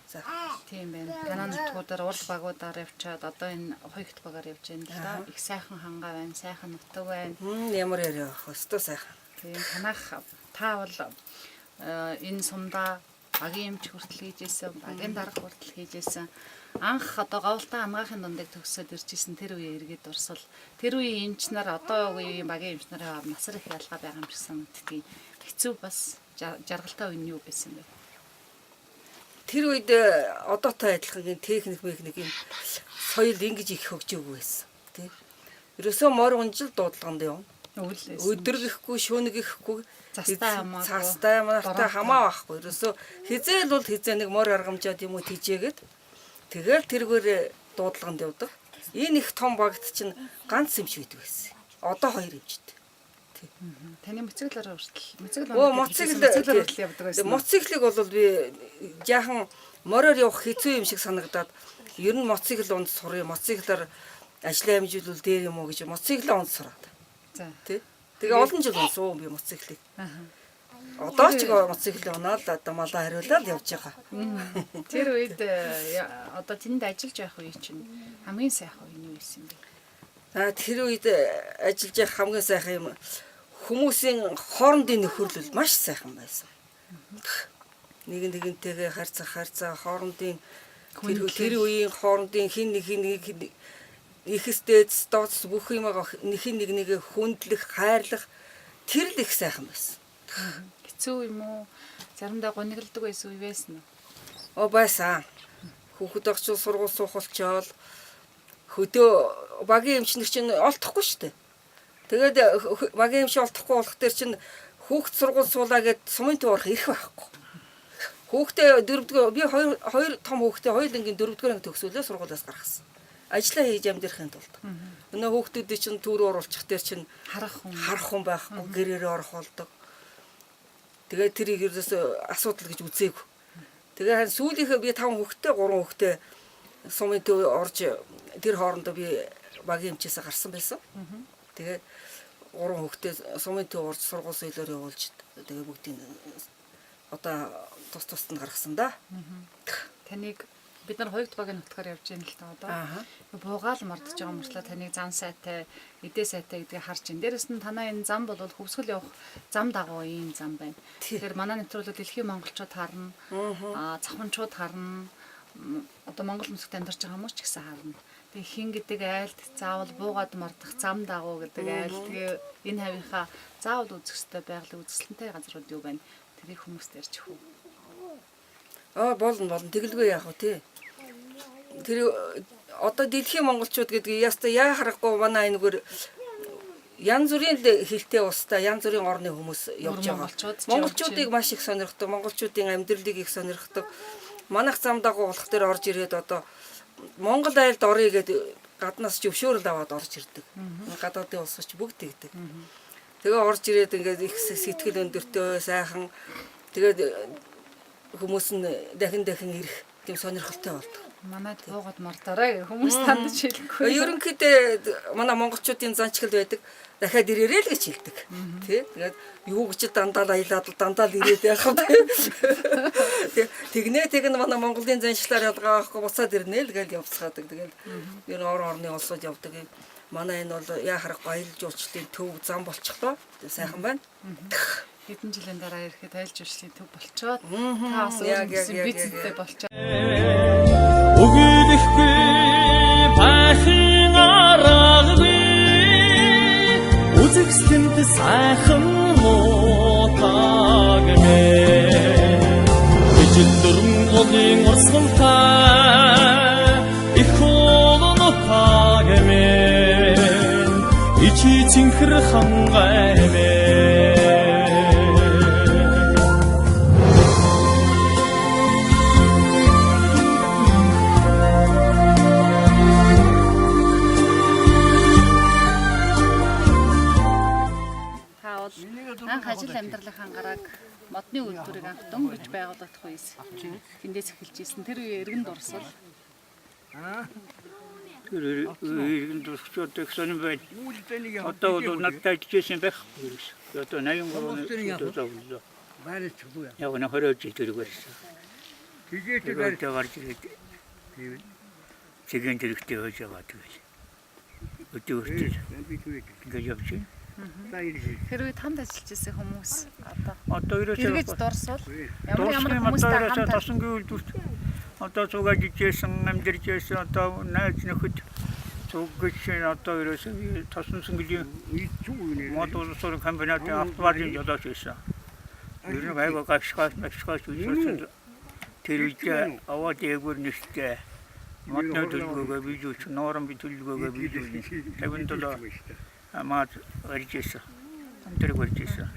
Сайхан. Тийм байна. Канаа нутгуудаар уул багуудаар явчаад одоо энэ хоёрт багаар явж байна л да. Их сайхан хангаа байна, сайхан нутаг байна. Ямар яриа авах вэ? Өстөө сайхан. Тийм танах та бол энэ сумдаа багийн эмч хүртэл хийжсэн, багийн дарга хүртэл хийжсэн. Анх одоо говьлтаа амгаахын дундыг төгсөөд ирж исэн тэр үеэ эргээд урсгал. Тэр үеийн эмч нар одоо үеийн багийн эмч нарын насар их ялгаа байгаа юм шиг санагддгийг. Хэцүү бас жаргалтай үе нь юу байсан бэ? Тэр үед одоотой адилхан энэ техник мехник юм соёл ингэж их хөгжөөгүй байсан. Тий. Ерөөсөө морь унжил дуудлаганд явна. Өдөр гэхгүй, шөнө гэхгүй, Цастай хамаагүй. Цастай хамаатай Бороотой. хамаа байхгүй. Ерөөсөө хизээл бол хизээ нэг морь аргамжаад юм уу тижээгээд тэгэл тэргээр дуудлаганд явдаг. Энэ их том багт чинь ганц эмч байдаг байсан. Одоо хоёр эмчтэй. Таны мотоциклаар хүртэл мотоцикл Өө мотоцикл мотоциклаар хүртэл явдаг байсан. уу? Мотоциклыг бол би жаахан мориор явах хэцүү юм шиг санагдаад ер нь мотоцикл унд сурыг мотоциклаар ажлаа амжуулвал дээр юм уу гэж мотоциклаа унд сураад. За. Тий. Тэгээ олон жил унсуу би мотоциклыг. Одоо ч мотоцикл унаал одоо малаа хариулаад явж байгаа. Тэр үед одоо тэнд ажиллаж байх үе чинь хамгийн сайхан үе нь юу байсан бэ? А тэр үед ажиллаж явах хамгийн сайхан юм хүмүүсийн хоорондын нөхөрлөл маш сайхан байсан. Нэг нэгнтэйгээ харьцах харьцаа хоорондын тэр үеийн хоорондын хин нэг хин нэг ихэстэй дооц бүх юм хин нэг нэгэ хүндлэх хайрлах тэр л их сайхан байсан. Хэцүү юм уу? Заримдаа гунигладаг байсан үе байсан уу? Оо байсан. Хүүхэд огчул сургууль суух болчоол хөдөө багийн эмчнэр чинь олдохгүй шүү дээ. Тэгээд багийн эмч олдохгүй болох дээр чинь хүүхд сургууль суулаа гэд сумын төв орох эрх байхгүй. Хүүхдээ дөрөвдүгээр би хоёр том хүүхдээ хоёулангийн дөрөвдүгээр анги төгсүүлээ сургуулиас гаргасан. Ажлаа хийж амьдрахын тулд. Өнөө хүүхдүүдийг чинь төв рүү оруулчих дээр чинь Харах хүн. харах хүн байхгүй гэрээрээ орох болдог. Тэгээд тэрийг ерөөсөө асуудал гэж үзээгүй. Тэгээ харин сүүлийнхээ би 5 хүүхэдтэй 3 хүүхэдтэй сумын төв орж тэр хоорондоо би багийн эмчээсээ гарсан байсан. Тэгээд 3 хүүхэдтэй сумын төв орж сургууль соёлоор явуулж тэгээ бүгдийг одоо тус тусад нь гаргасан да. Таныг бид нар хоёрт багийн нутгаар явж байна л да одоо. Буугаал мордож байгаа мөртлөө таныг зан сайтай, эдээ сайтай гэдгийг харж байна. Дээрэс нь танай энэ зам бол хөвсгөл явах зам дагуу ийм зам байна. Тэгэхээр манай нэвтрүүлэг дэлхийн монголчууд харна, цахимчууд харна, одоо Монгол мөсгт амьдарч байгаа хүмүүс ч гэсэн харна. Тэгээ хин гэдэг айлд заавал буугаад мордох зам дагуу гэдэг айл. Тэгээ энэ хавийнхаа заавал үзэх ёстой байгалийн үзэсгэлэнтэй газрууд юу байна? Тэрийг хүмүүст ярьж өгөх үү? Аа болно болно тэгэлгүй яах вэ тий. Тэр одоо дэлхийн монголчууд гэдэг яста яа харахгүй манай энэгээр янз бүрийн л хэлтэй устай янз бүрийн орны хүмүүс явж байгаа. Монголчууд ч Монголчуудыг маш их сонирхдог, монголчуудын амьдралыг их сонирхдог. Манайх зам дагуу болох дээр орж ирээд одоо Монгол айлд оръё гэд гаднаас зөвшөөрөл аваад орж ирдэг. Гадаадын улсууч бүгд тэгдэг. Тэгээ орж ирээд ингээд их сэтгэл өндөртөө сайхан тэгээд хүмүүс нь дахин дахин ирэх тийм сонирхолтой болдог. Манайд буугаад мордорой гэх хүмүүс тандж хэлэхгүй. Ерөнхийдөө манай монголчуудын занчгал байдаг. Дахиад ирээрэй л гэж хэлдэг. Тэ? Тэгээд юу гэж дандаа л аялаад дандаа л ирээд яах вэ? Тэ? Тэгнэ тэгнэ манай монголын заншлаар ялгаа байхгүй буцаад ирнэ л гэж явцгаадаг. Тэгээд ер нь орон орны улсууд явдаг. Манай энэ бол яа харахгүй аялал жуулчлалын төв зам болчихлоо. Сайхан байна. Хэдэн жилийн дараа ирэхэд аялал жуулчлалын төв болчоод та бас Яг, өөр яг, яг, бизнестэй яг. болчоод Үгүйдэхгүй байхын аргагүй үзэсгэлэнт сайхан нутаг минь Ижил дөрвөн голын урсгалтай их уул нутаг минь Ичи цэнхэр хангай минь. Та бол анх ажил амьдралынхаа гарааг Модны үйлдвэрийг анх дөнгөж байгуулагдах үеэс тэндээс эхэлж исэн. Тэр үеийн эргэн дурсал. Тэр эргэн дурсч одоо их сонин байна. Одоо бол надад ажиллаж байсан байхгүй. Одоо 83 одоо зовлоо. Яг нэг 20 жил тэрэг барьсан. Тэгээд гарч ирээд цэгийн тэрэгтэй байж байгаа тэгэл. Өдөө хүртэл ингэж явж байна. Тэр үед хамт ажиллаж исэн хүмүүс одоо Одоо ерөөсөө эргэж дурсвал ямар ямар хүмүүстэй хүмүүстэй хамт Тосонгийн үйлдвэрт одоо цуг ажиллаж байсан, амьдарч байсан, одоо найз нөхөд цуг гэж одоо ерөөсөө тосон сэнгэлийн мод боловсрол комбинатын автобарын жолооч байсан. Ер нь айгаа гашгаас машгаас үйлдвэрсэн тэр үед аваад ягвар нэртэй модны төлөвлөгөөгөө биелүүлж, нууран би төлөвлөгөөгөө биелүүлнэ. 57 амаад барьж байсан. Амтрыг барьж байсан.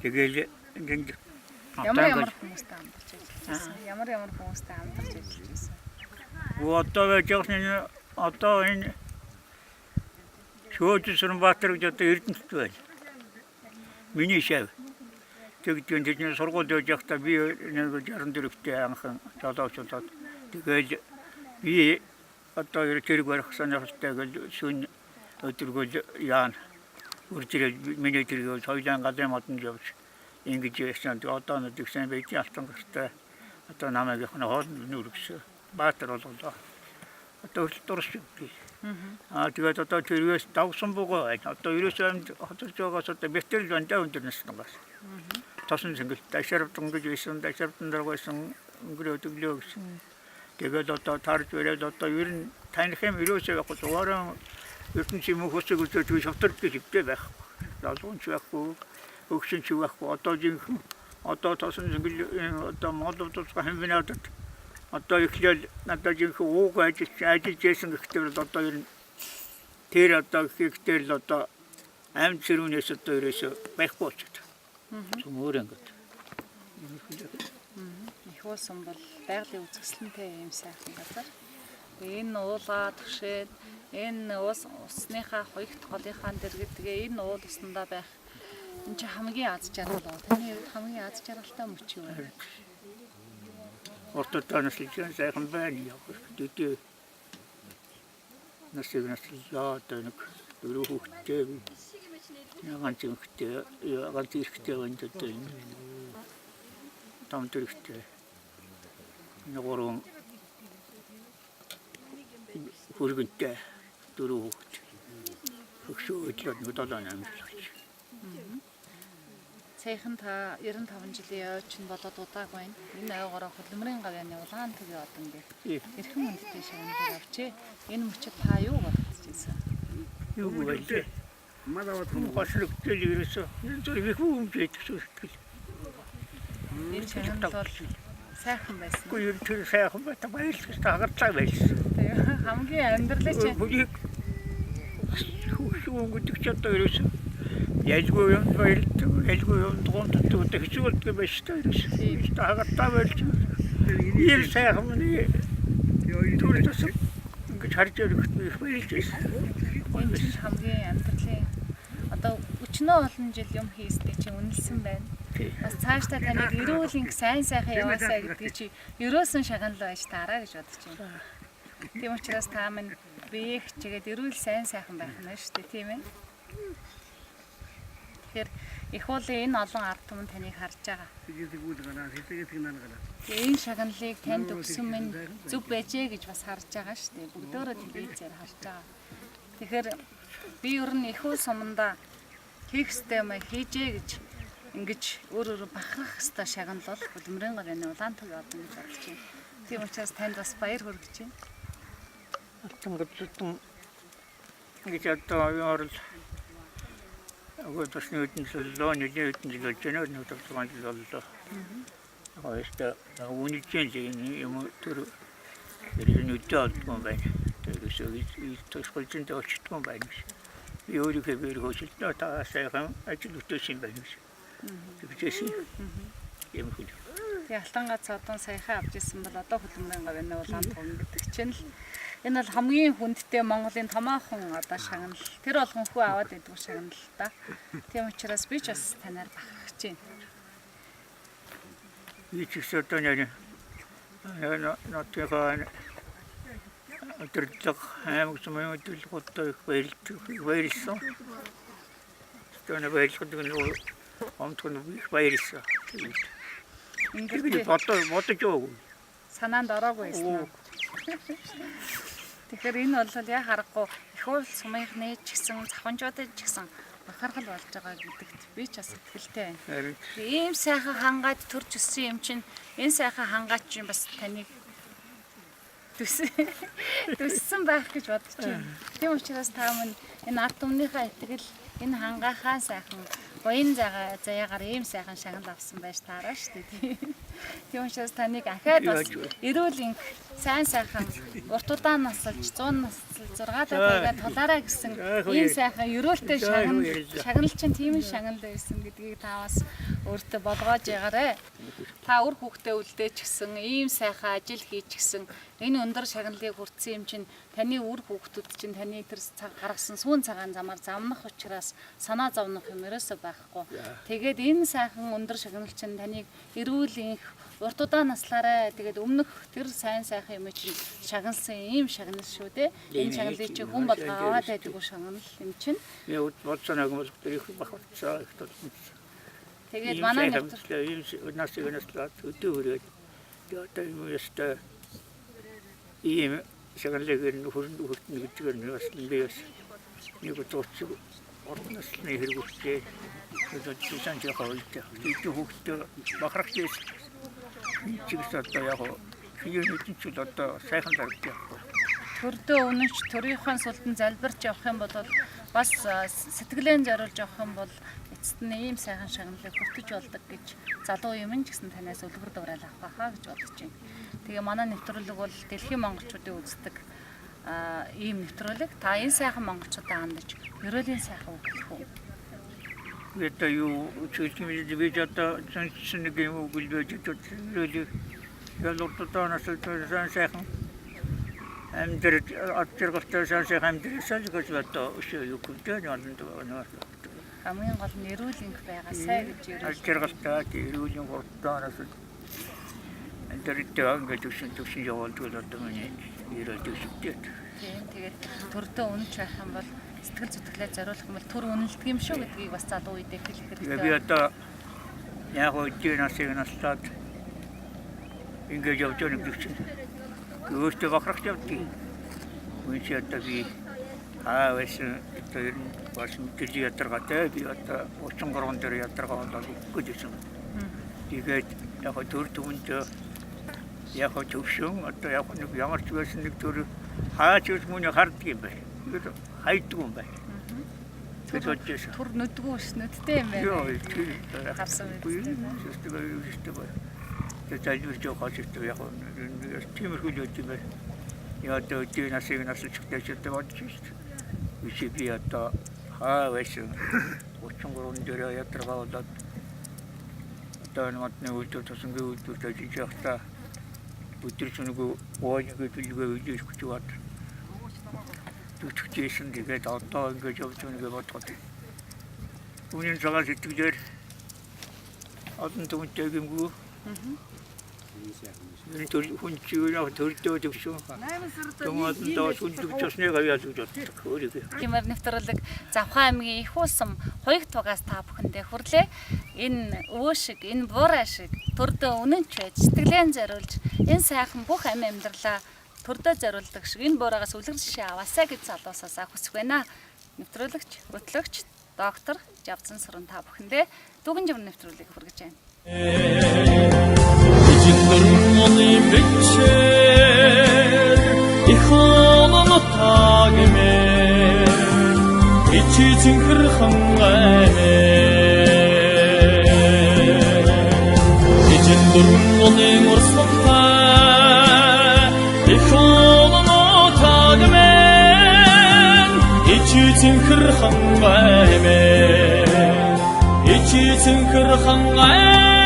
Тэгэл ингээд ямар ямар хүмүүстэй хамтарч ажиллаж байсан. Ямар ямар хүмүүстэй хамтарч ажиллаж байсан. Одоо байж байгаа нь одоо энэ Шөөж Сүрэнбаатар гэж одоо Эрдэнэт байна. Миний шав. Тэгдэг тэдний сургууль байж байхдаа би нэг 64-тэй анхан жолооч болоод тэгэл би одоо тэрэг барих сонирхолтой гэл шүн өдөргөл яана. Үрж ирээд миний тэрэг соёлын газрын модонд явж ингэж яасан. Одоо нэг тэгсэн байж алтан гартай одоо намайг их хоол нүргсэн. Баатар болголоо. Одоо хүртэл дурсч явдгийг. Аа тэгээд одоо тэргээс давсан бугуй байна. Одоо ерөөсөө амьд хоцорч байгаас одоо бэтэрл байна да өндөр наснаас. Тосон сэнгэлт дашарвдан гэж байсан, дашарвдан дарга байсан, өнгөрөө өдөглөө гэсэн. Тэгээд одоо таарж бариад одоо ер нь таних юм ерөөсөө байхгүй. Дугаараа ертөнцийн мөнх усыг үзээд тэгж шовторд гэж хөвтэй байхгүй. Залгуунч байхгүй, өгшин ч байхгүй. Одоо жинхэнэ одоо тосон сэнгэл одоо Монгол улсын комбинатад одоо эхлээл надад жинхэнэ ууг ажиллаж байсан гэхдээ бол одоо ер нь тэр одоо ихтэй л одоо амьд сэрүүнээс одоо ерөөсөө байхгүй болчиход. Зүм өөр ингээд. Их уусан бол байгалийн үзэсгэлэнтэй юм сайхан газар. Тэгээ энэ уулаа түшээд энэ уус усныхаа хоёрт голынхаа дэргэд тэгээ энэ уул уснандаа байх энэ чинь хамгийн аз жаргал уу. Таны хувьд хамгийн аз жаргалтай мөч юу вэ? Уртад наслж сайхан байна яг. Тэдээ насыг наслаа одоо нэг дөрөв хүүхэдтэй би. Ганц эмэгтэй, ганц эрэгтэй байна одоо энэ. Том тэрэгтэй. Энэ гурван хүргэнтэй дөрөв хүүхэд. Хөксөө өдлөөд нэг 7 8 жил болж. Саяхан та 95 жилийн ойч нь болоод удааг байна. Энэ ойгоороо хөдөлмөрийн гавьяаны улаан төвийн одон гэх эрхэм хүндтэй шагналыг авчээ. Энэ мөчид та юу бодож ирсэн? Юу байлээ? Гошлогтой л ерөөсөө энэ их өмж идэх сэтгэл. Энэ шагнал бол сайхан байсан. Үгүй ер тэр сайхан байта баярлах хэрэгтэй хагартлаа байлсан. Тэгээ хамгийн амьдралын чинь Бүлийг хөшүүн гэдэг чи одоо ерөөсөө ялгүй юм баярлдаг, ялгүй юм гомддог одоо хэцүү болдог юм байна шүү дээ ерөөсөө. Хагартлаа байлж. Ир сайхан миний түр тус ингэж харж ирэхэд би их баярлж байсан. энэ чинь хамгийн амьдралын одоо өчнөө олон жил юм хийсдэг чинь үнэлсэн байна. Бас цаашдаа таныг эрүүл инг сайн сайхан яваасаа гэдгийг чи ерөөсөн шагнал байж таараа гэж бодож байна. Тийм учраас та минь бие хичээгээд эрүүл сайн сайхан байх нь шүү дээ, тийм ээ. Тэгэхээр их уулын энэ олон ард түмэн таныг харж байгаа. Тэгээ энэ шагналыг танд өгсөн минь зөв байжээ гэж бас харж байгаа шүү дээ. Бүгдөөрөө телевизээр харж байгаа. Тэгэхээр би ер нь их уул сумандаа хийх ёстой юм хийжээ гэж ингэж өөр өөр бахархах ёстой шагнал бол хөдөлмөрийн гавьяаны улаан төв одон гэж бодож байна. Тийм учраас танд бас баяр хүргэж байна. Алтан гадсан гэж одоо оюун Өгөө тусны үдэн төлөө нэлийн үдэн жил болж байна. Нэг 6 жил боллоо. Хоёртой үнэжэн юм төр ер нь өдөө олдгүй юм байна. Тэрээс тусгалжин олчдгүй юм байна. Би өөрийнхөө биер хөөсөлтөө та сайхан ажил бүтээсэн юм байна. Тэгжээсэн. Юм хөл. Тэгээ алтан гац одон саяхан авч ирсэн бол одоо хөдөлмөрийн гавьяаны улаан туган гэдэг чинь л Энэ бол хамгийн хүндтэй Монголын томоохон одоо шагнал. Тэр болгон хүү аваад идэх шагнал л да. Тийм учраас би ч бас танаар бахархаж байна. Би ч гэсэн одоо нэр нотынхоо өдөрлөг аймаг сумын өдөрлөгөд их баярлсан. Одоо баярлахад нэг омтгон их баярлсан. Ингээд бодож байгаагүй. Санаанд ороогүй байсан уу? Тэгэхээр энэ бол яг харахгүй их уул сумынхны ч гэсэн завханжуудад ч гэсэн бахархал болж байгаа гэдэгт би ч бас итгэлтэй байна. Ийм сайхан хангаад төрж өссөн юм чинь энэ сайхан хангаад чинь бас таныг төссөн байх гэж бодож байна. Тийм учраас та мөн энэ ард түмнийхээ итгэл энэ хангаахаа сайхан буян заяагаар ийм сайхан шагнал авсан байж таараа шүү дээ. Тийм учраас таныг ахаад бас эрүүл энх сайн сайхан урт удаан насалж 100 насалж 6 дахиад тулаараа гэсэн ийм сайхан ерөөлтэй шагнал чинь тийм шагнал байсан гэдгийг та бас өөртөө болгоож ягаарэ. Та үр хүүхдээ үлдээч гэсэн ийм сайхан ажил хийч гэсэн энэ өндөр шагналыг хүртсэн юм чинь таны үр хүүхдүүд чинь таны тэр гаргасан сүүн цагаан замаар замнах учраас санаа зовнох юм ерөөсөө байхгүй. Тэгээд энэ сайхан өндөр шагнал чинь таныг эрүүл энх урт удаан наслаарай. Тэгээд өмнөх тэр сайн сайхан юм чинь шагналсан ийм шагнал шүү дээ. Энэ шагналыг чи хүн болгоо аваад байдаггүй шагнал юм чинь. Би бодсон юм бол их бахарцаа их тулсан. Тэгээд манай нэвтрүүлэг ийм насыг наслаад өдөө хүрээд одоо юм ястай ийм шагналыг хүртэнэ гэдгээр нь бас би бас нэг зууч урт наслны хэрэг үсчээ. Тэгээд сан жохоо үлдээ. Тэгээд хүүхдээ бахарх гэсэн. Чигс одоо яг хийх нь одоо сайхан дарагдах. Төрдөө үнэнч төрийнхөө сулдан залбирч явах юм бол бас сэтгэлээ зориулж явах юм бол эцэст нь ийм сайхан шагналыг хүртэж болдог гэж залуу юм ч гэсэн танаас үлгэр дуурайл авах байхаа гэж бодож байна. Тэгээ манай нэвтрүүлэг бол дэлхийн монголчуудын үздэг ийм нэвтрүүлэг. Та энэ сайхан монголчуудаа хандаж ерөөлийн сайхан үг хэлэх үү? Одоо юу чиглэл би одоо зүнсэн нэг юм үг л байж ерөөлийг ялурдаа насалтай сайхан амьдрал ад жаргалтай сайхан амьдралсаа гэж одоо өшөө юу гэдэг нь хамгийн гол нь эрүүл энх байгаасай гэж ерөөл. Ад жаргалтай эрүүл энх уртаа насал амьдралтай ингээд төвшин явуулдаг одоо миний ерөөл төвшөлтэй. Тийм, тэгээд төрдөө үнэнч байх юм бол сэтгэл зүтгэлээ зориулах юм бол төр үнэлдэг юм шүү гэдгийг бас залуу үедээ хэлэх хэрэгтэй. Би одоо яг үдээ насыг наслаад ингээд явж байгаа нэг чинь өөртөө бахарх явдаг. Үн чи одоо би байсан одоо ер нь бас мэдээлэл ядаргаатай би одоо 33 дээр ядаргаа болоод өгөх гэж байсан. Тэгээд яг төр түмэнд яг төвшөн одоо яг нэг ямар ч байсан нэг төр хаач үс мөн харддаг юм байна. Хайдаг юм байна. Төр нүдгүй ш нүдтэй юм байна. Йоо, гарсан үстэй. Тэгээд залбирч явах хэрэгтэй яг тиймэрхүү л юм байна. Яг одоо өдөө насыг насалж ч одоо бодож шүү дээ. Би одоо байсан 33 дээр ядаргаа болоод одоо модны үйлдвэр тусангийн үйлдвэрт ажиллаж байхдаа өдөр шөнөгүй ууны төлөвөө үйлдэх гэж бод. Түтгчээсэн тэгээд одоо ингэж явж байгаа гэж бодоход. Үүний цагаас сэтгэлээр олон түмэнтэй гэмгүй. Энэ төр хүн чинь яг төрдөө төвшөн. 8 сард хүндэгч усны гавьяа гэж боддог өөрийгөө. Тиймэр нэвтрүүлэг Завхан аймгийн их улсам хоёрт тугаас та бүхэндээ хүрлээ. Энэ өвөө шиг, энэ буурай шиг төрдөө үнэнч байж, сэтгэлээ зориулж энэ сайхан бүх амь амьдралаа төрдөө зориулдаг шиг энэ буурайгаас үлгэр жишээ аваасай гэж залуусаасаа хүсэх байна. Нэвтрүүлэгч, хөтлөгч доктор Жавзан Сүрэн та бүхэндээ дүгэн живэр нэвтрүүлгийг хүргэж байна. Оны бичээр их олон гэмээр ичи цэнхэр хангай ижил дөрвөн оны урсгалтай их олон гэмээр ичи цэнхэр хангай ичи цэнхэр хангай.